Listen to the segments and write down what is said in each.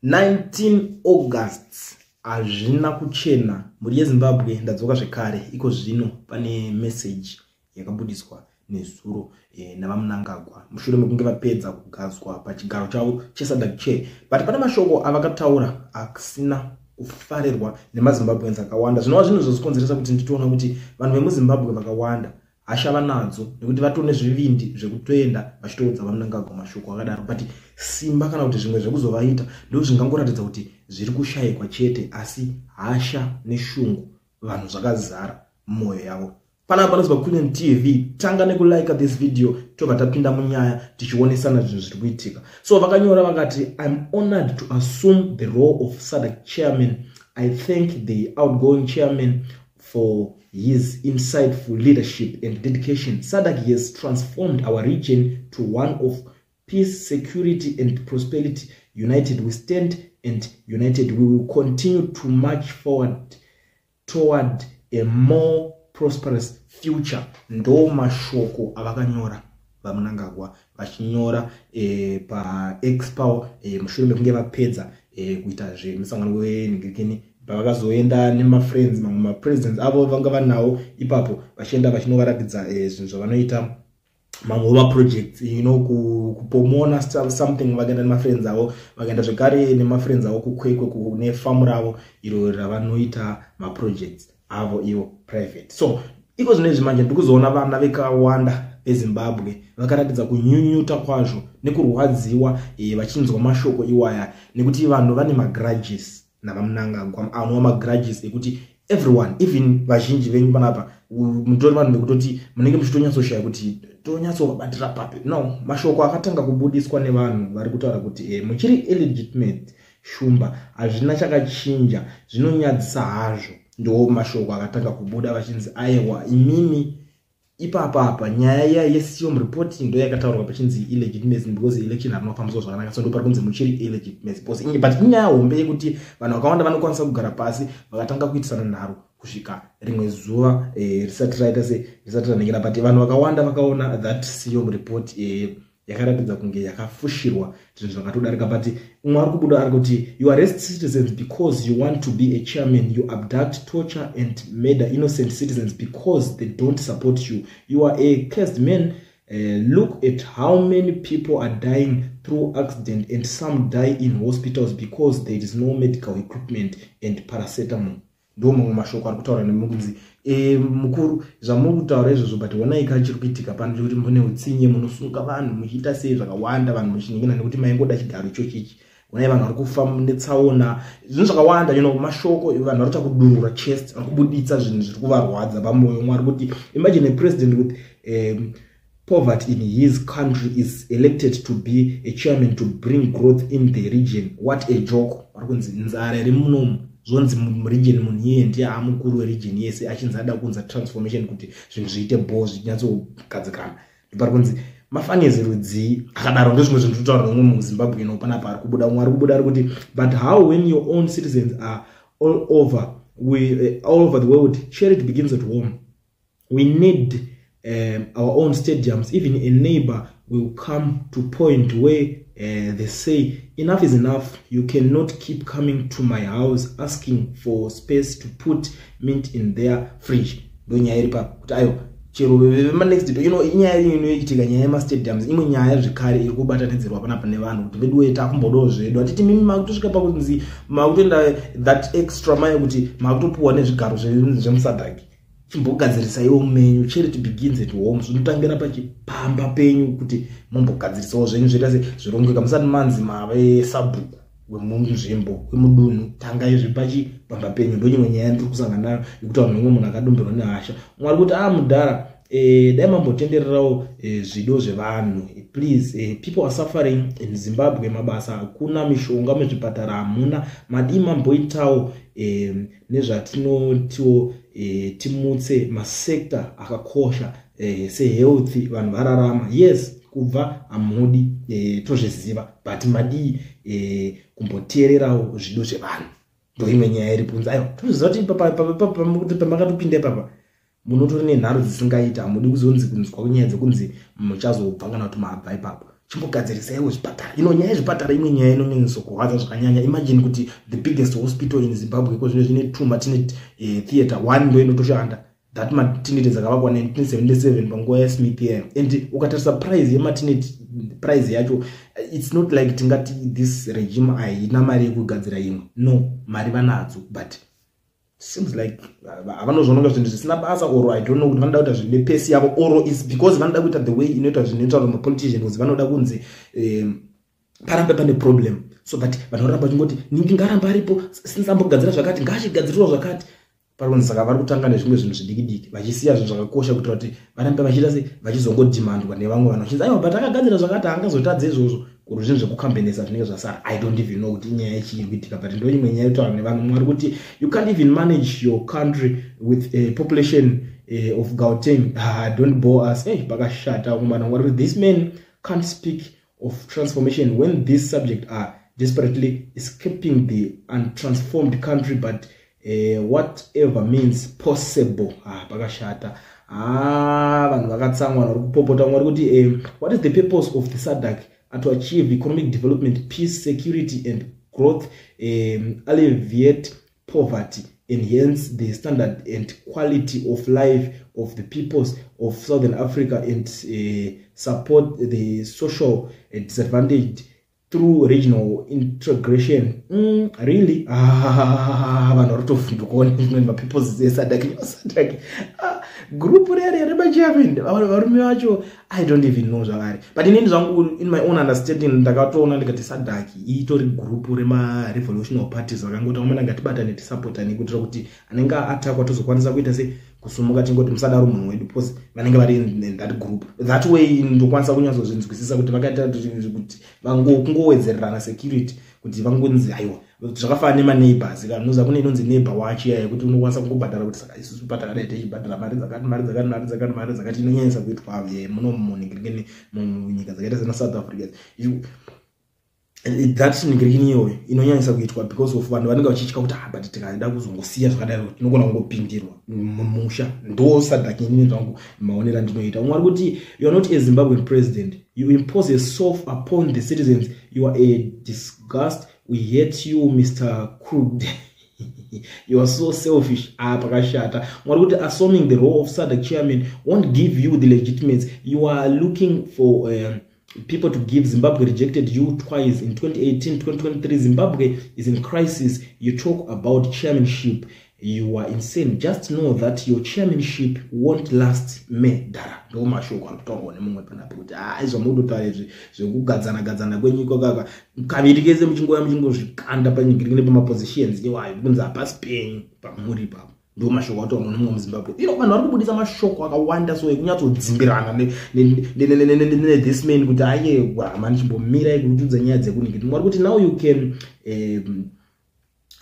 19 August hazvina kuchena. Mhuri yeZimbabwe, ndadzoka zvekare. Iko zvino pane meseji yakabudiswa nezuro naVaMnangagwa mushure mekunge vapedza kugadzwa pachigaro chavo cheSADC chair, but pane mashoko avakataura asina kufarirwa nemaZimbabweans akawanda, zvinova zvinhu zvozikonzeresa kuti nditoona kuti vanhu vemuZimbabwe vakawanda hasha vanadzo, nekuti vatone zvivindi zvekutoenda vachitoudza VaMnangagwa mashoko akadaro. But simba kana kuti zvimwe zvekuzovaita ndo zvingangoratidza kuti zviri kushayikwa chete, asi hasha neshungu vanhu zvakazara mumwoyo yavo. Panapa panonzi paQueen TV. Tanga nekulike this video, tobva tapinda munyaya tichionesana zvinhu zviri kuitika. So vakanyora vakati, "I'm honored to assume the role of SADC chairman. I thank the outgoing chairman for his insightful leadership and dedication. SADC has transformed our region to one of peace, security and prosperity. United we stand and united we will continue to march forward toward a more prosperous future." Ndo mashoko avakanyora VaMnangagwa vachinyora paX pavo mushure mekunge vapedza kuita zvemusangano wenhingirikini, pavakazoenda nemafriends, mamwe mapresidents avo vanga vanawo ipapo, vachienda vachinovaratidza zvinhu zvavanoita, mamwe maprojects kuPomona something. Vakaenda nemafriends avo, vakaenda zvekare nemafriends avo kuKwekwe kune famu ravo iro ravanoita maprojects avo ivo private. So iko zvino izvi manje ndikuzoona vana vekawanda veZimbabwe vakaratidza kunyunyuta kwazvo nekurwadziwa vachinzwa mashoko iwaya, nekuti vanhu vane magrudges naVaMnangagwa, anova magrudges ekuti everyone, even vazhinji venyu panapa mutori vanhu vekutoti munenge muchitonyatsoshaya kuti tonyatsovabatira papi. No mashoko akatanga kubudiswa nevanhu vari kutaura kuti muchiri illegitimate shumba, hazvina chakachinja, zvinonyadzisa hazvo. Ndo mashoko akatanga kubuda vachinzi aiwa, imimi ipapapa nyaya iya yeSEOM report ndo yakataurwa pachinzi illegitimacy because election harinofambiswa zvakanaka. So ndo pari kunzi muchiri illegitimacy because, but inyaya hombe yekuti vanhu vakawanda vanokwanisa kugara pasi vakatanga kuitisana nharo kusvika rimwe zuva risati raita se risati ranengera. But vanhu vakawanda vakaona that SEOM report yakaratidza kunge yakafushirwa zvinhu zvakatodarika. But umwe ari kubuda ari kuti, "You arrest citizens because you want to be a chairman. You abduct, torture and murder innocent citizens because they don't support you. You are a cursed man. Look at how many people are dying through accident and some die in hospitals because there is no medical equipment and paracetamol." Ndo mamwe mashoko ari kutaura nemukunzi mukuru zvamuri kutaura izvozvo, but honai ka chiri kuitika pano chekuti mune utsinye, munosunga vanhu muchiita sei zvakawanda, vanhu muchiningina nekuti maingoda chigaro ichochichi. Honai vanhu vari kufa netsaona, zvinhu zvakawanda. Mashoko vanhu vari kuta kudurura chest, vari kubuditsa zvinhu zviri kuvarwadza pamwoyo. Mwari kuti imagine a president with poverty in his country is elected to be a chairman to bring growth in the region. What a joke. Vari kunzi nzara iri munomu, zvonzi muregion munhu iyeye ndiye amukuru weregion yese, achinzi ada kuunza transformation kuti zvinhu zviite bo zvinyatsogadzikana. Ndipari kunzi mafanezi rudzii akadaro. Ndozvimwe zvinhu totaura nomwe muZimbabwe ino panapa ari kubuda. Umwe ari kubuda ari kuti, "But how when your own citizens are all over the world? Charity begins at home. We need our own stadiums. Even a neighbor will come to point where they say enough is enough. You cannot keep coming to my house asking for space to put mint in their fridge." Ndo nyaya iri papo kuti ayo chero vemanext door inyaya inoitika. Nyaya yemastadiums imwe nyaya zvekare iri kubatanidzirwa panapa nevanhu kuti veduwe takumbodawo zvedu. Hatiti mimi makutosvika pakunzi makutoenda that extra mile kuti makutopuwa nezvigaro zvemuSADC. Chimbogadzirisaiwo menyu. Charity begins at home. Zvinotangira pachipamba penyu kuti mumbogadzirisawo zvenyu zvoita se zvirongeka musati manzi mave sabhuku wemunzvimbo, wemudunhu. Tangai zvepachipamba penyu. Ndonyimwe nyaya ndiri kusangana nayo yekuti vanhu vamwe munhu akadumbirwa nehasha. Umwe ari kuti, a mudhara, dai mambotendererawo zvido zvevanhu please. People are suffering in Zimbabwe. Mabasa hakuna, mishonga muzvipatara hamuna. Madii mamboitawo nezvatinotiwo timutse masector akakosha sehealth, vanhu vararama. Yes, kubva hamudi, tozviziva, but madii kumboteererawo zvido zvevanhu? Ndo imwe nyaya iri punzi. Aiwa, tozviziva kuti pamakatopinda ipapa munotori nenharo dzisingaita. Hamudi kuzonzi kunzwa nyaya dzekunzi muchazobva kana kuti mabva ipapo. Chimbogadzirisaiwo zvipatara. Ino nyaya yezvipatara imwe nyaya inonyanyisa zvakanyanya. Imagine kuti the biggest hospital in Zimbabwe iko zvino zvine two maternity theatre, one ndo inotoshanda. That maternity dzakavakwa 1977 panguva yaSmith iyayo. And ukatarisa price yematernity, price yacho, it's not like tingati this regime haina mari yekugadzira imwe. No, mari vanadzo, but seems like havanozvononga zvinhu zvisina basa, or I don't know kuti vanoda kuita zvinhu nepace yavo, or is because vanoda kuita the way inoita zvinoita mapolitician, because vanoda kunzi parambe pane problem so that vanhu varamba vachingoti ningi ngaramba aripo since ambogadzira zvakati, ngaachigadzirirwa zvakati. Pari kunzi saka vari kutanga nezvimwe zvinhu zvidiki diki, vachisiya zvinhu zvakakosha kuitira kuti varambe vachiita se vachizongodhimandwa nevamwe vanhu vachinzi, "Aiwa, but akagadzira zvakati, haangazotadze izvozvo." Kuri zvinhu zvekukambenesa zvinenge zvasara. I don't even know kuti inyaya yechii kuitika, but ndo imwe nyaya yotaura nevanhu. Mwari kuti you can't even manage your country with a population of Gauteng. Ah, don't bore us. Hey, pakashata kumana. Mwari kuti this man can't speak of transformation when this subject are desperately escaping the untransformed country, but whatever means possible. Ah, pakashata. Ah, vanhu vakatsamwa, vari kupopota. Mwari kuti what is the purpose of the SADC? To achieve economic development, peace, security and growth, alleviate poverty, enhance the standard and quality of life of the peoples of Southern Africa and support the social disadvantaged through regional integration. Really? Ah, vanhu vari kutovhundukawo nemwe mapurposes eSADC. SADC, ah, group rere remachairman, varume vacho, I don't even know zvavari, but inini zvangu, in my own understanding, ndakatoona ndikati SADC itori group remarevolutional parties vakangoti amana ngatibatane, tisapotane, kuitira kuti anenge atakwa tozokwanisa kuita se kusumuka, tingoti musadaro munhu wedu, because vanenge vari in that group. That way ndokwanisa kunyatsozvinzwisisa kuti vakaita kuti kungowedzererana security, kuti vangonzi aiwa, zvakafanana nemaneighbors. Kanoza kune inonzi neighbor watch iya yekuti unokwanisa kungobhadhara kuti saka isusu patakadai tichibhadhara mari dzakati, mari dzakati, mari dzakati, mari dzakati. Inonyanyisa kuitwa muno muningirikeni munyika dzakaita sena South Africa. That ningirikini iyoyo inonyanyisa kuitwa because of vanhu vanenge vachitya kuti, ah, but tikada kuzongosiya zvakadaro tinogona kungopindirwa mumusha. Ndo SADC inini zvangu maonero andinoita. Umwe ari kuti you are not a Zimbabwean president. You impose yourself upon the citizens. You are a disgust. We hate you, Mr Crooked. You are so selfish. Ah, pakashata. Mwari kuti assuming the role of SADC chairman won't give you the legitimacy you are looking for people to give. Zimbabwe rejected you twice in 2018, 2023. Zimbabwe is in crisis. You talk about chairmanship. You are insane. Just know that your chairmanship won't last. Medhara, ndo mashoko anotaurwa nemumwe panapo kuti a izvamukutotaura izvi zvekugadzana gadzana kwenyika kaka kaviri kese muchingoya muchingozvikanda panyigirikine pamapositions iwayo, kunzi hapasi penyu pamuri ipapo. Ndo mashoko ataurwa nemumwe muZimbabwe. Ino vanhu vari kubudisa mashoko akawanda so ekunyatsodzimbirana nethis man kuti ayewa mani, chimbomirai kutiudza nyaya dzekuningiri. Mwari kuti now you can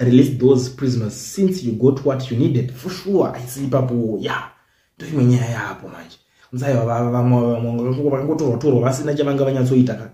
release those prisoners since you got what you needed. For sure, aisi ipapo ya ndoimwe nyaya yapo manje. Kunzaiwa vamwe vakangotorwa torwa vasina chavanga vanyatsoita ka,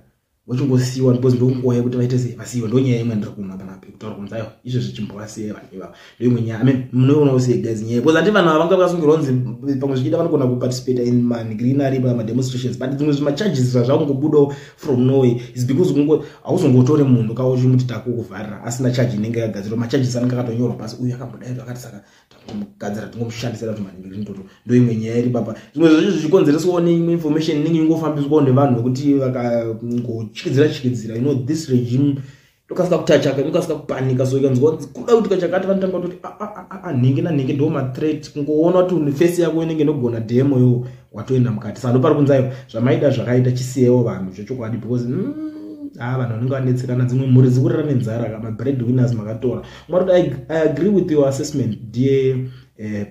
vachingosiyiwa because ndonguva yekuti vaite sei, vasiyiwe. Ndo nyaya imwe ndiri kuona panapa kutaura kunzi aiwa, izvezvi chimbovasiyai vanhu ivava. Ndo imwe nyaya. Amen, munoionawo sei guys nyaya? Because handi vanhu ava vanga vakasungirwa kunzi pamwe zvichida vanogona kuparticipata in magreen ari pamademonstrations, but dzimwe zvimacharges zvazvakungobudawo from nowhere is because kungo hauzongotore munhu kauchimuti takukuvharira asina charge inenge yagadzirwa. Macharges anenge akatonyorwa pasi, uyu akambodai akati, saka tangomugadzira, tingomushandisira kuti maningiri toto. Ndo imwe nyaya iri papa. Zvimwe zvacho zvichikonzereswawo neimwe information inenge ingofambiswawo nevanhu vekuti vakangotyidzira tyidzira. You know this regime inokasika kutachaka, inokasika kupanika, so ikanzwa kuda kuitika chakati, vanotanga kutoti nhingi nanhingi, ndo mathreat. Kungoona kuti face yako inenge inogona demo yo, watoenda mukati. Saka ndopari kunzi zvamaida zvakaita, chisiyewo vanhu zvechokwadi, because ah, vanhu vanenge vanetsekana, dzimwe mhuri dzikurira nenzara ka, mabread winners makatora. Mwari, I agree with your assessment, dear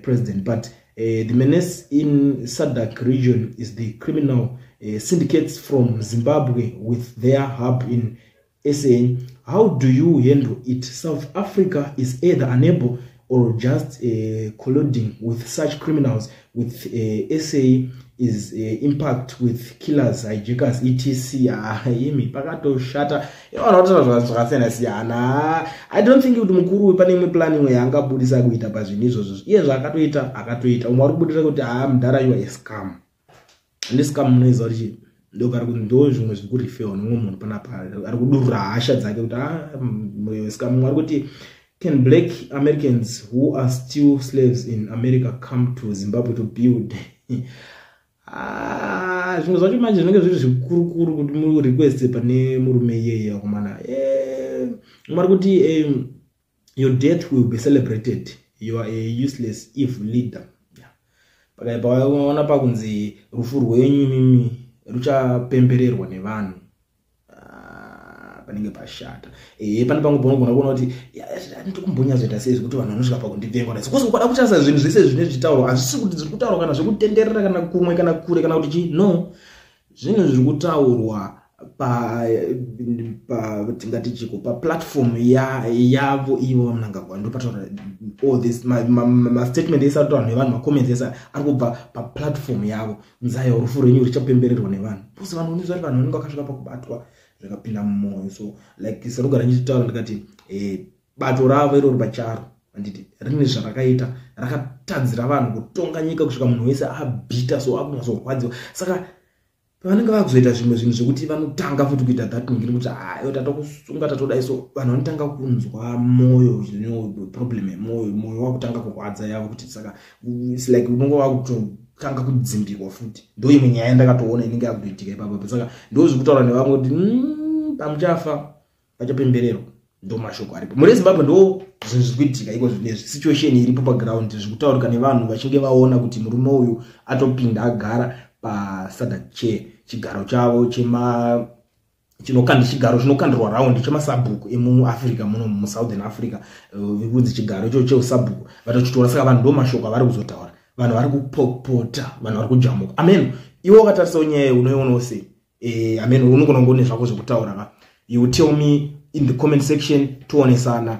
president, but the menace in SADC region is the criminal syndicates from Zimbabwe with their hub in SA. How do you handle it? South Africa is either unable or just colluding with such criminals with SA is impact with killers, hijackers, etc. Ah, imi pakatoshata. Vanhu vatotaura zvakasiyana siyana. I don't think kuti mukuru uyu pane imwe plan imwe yaangabudisa kuita pazvinhu izvozvo. Iye zvaakatoita akatoita. Umwe ari kubudira kuti haa, mudhara, you are a scam. Ndi scam munoiziva kuti chii? Ndopari kuti ndo zvimwe zviri kurifewa nomumwe munhu panapa ari kudurura hasha dzake kuti ah, saka mumwe ari kuti, "Can black Americans who are still slaves in America come to Zimbabwe to build?" Ah, zvimwe zvacho manje zvinenge zviri zvikurukuru kuti murequest pane murume iyeye, akomana. Eh, mumwe ari kuti, "Your death will be celebrated. You are a useless evil leader." Pakaipa pakunzi rufu rwenyu imimi ruchapembererwa nevanhu. Ah, panenge pashata. Pane pamwe paunogona kuona kuti ndikumbonyatsoita sei zvekuti vanhu vanosvika pakundivenga because ukada kutarisa zvinhu zvese zvine zvichitaurwa, hazvisi kuti zviri kutaurwa kana zvekutenderera kana kumwe kana kure kana kuti chii. No, zvinhu zviri kutaurwa pa tingati chiko, paplatform yavo ivo vaMnangagwa. Ndopataura all this mastatement ese ari kutaura nevanhu, macomments ese ari kubva paplatform yavo. Nzaya, rufu rwenyu ruchapembererwa nevanhu because vanhu unizva kuti vanhu vanenge vakasvika pakubatwa zvakapinda mumwoyo. So like sarugara ndichitaura ndikati bato ravo iroro pacharo, handiti, rine zvarakaita, rakatadzira vanhu kutonga nyika kusvika munhu wese abhita, so akunyatsorwadziwa. Saka pavanenge vakuzoita zvimwe zvinhu zvekuti vanotanga futi kuita that ngiri kuti ayo tatokusunga, tatodai, so vanhu vanotanga kunzwa mwoyo, problem yemwoyo, mwoyo wakutanga kurwadza yavo kuti saka it's like unonge wakutotanga kudzimbikwa futi. Ndo imwe nyaya yandakatoona inenge yakutoitika ipapo. Saka ndo zvekutaura nevamwe kuti pamuchafa pachapembererwa. Ndo mashoko aripo muri Zimbabwe, ndo zvinhu zviri kuitika iko zvinezvi, situation iripo paground, zviri kutaurika nevanhu vachinge vaona kuti murume uyu atopinda, agara paSADC chair, chigaro chavo chema chinokandi, chigaro chinokandirwa raundi chemasabhuku emuAfrica muno muSouthern Africa, kunzi chigaro icho cheusabhuku vatochitora. Saka vanhu ndo mashoko avari kuzotaura, vanhu vari kupopota, vanhu vari kujamuka. Amen. Iwe wakatarisawo nyaya unoionawo sei? Amen, unogona kunge une zvako zvekutaura ka. You tell me in the comment section, tionesana,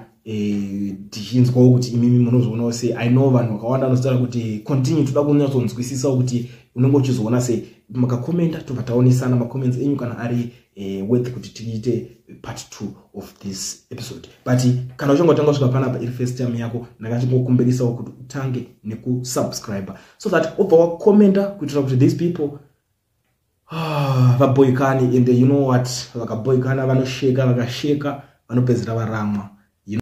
tichinzwawo kuti imimi munozvionawo sei. I know vanhu vakawanda vanozotaura kuti continue, toda kunyatsonzwisisawo kuti unenge uchizoona sei. Makakomenda, tobva taonesana macomments enyu kana ari worth kuti tiite part 2 of this episode. But kana uchingotanga kusvika panapa iri first time yako, ndakachingokumbirisawo kuti utange nekusubscribe so that ubva wakomenda kuitira kuti these people, ah, vaboikani. And you know what, vakaboikana vanosheka, vakasheka vanopedzera varamwa.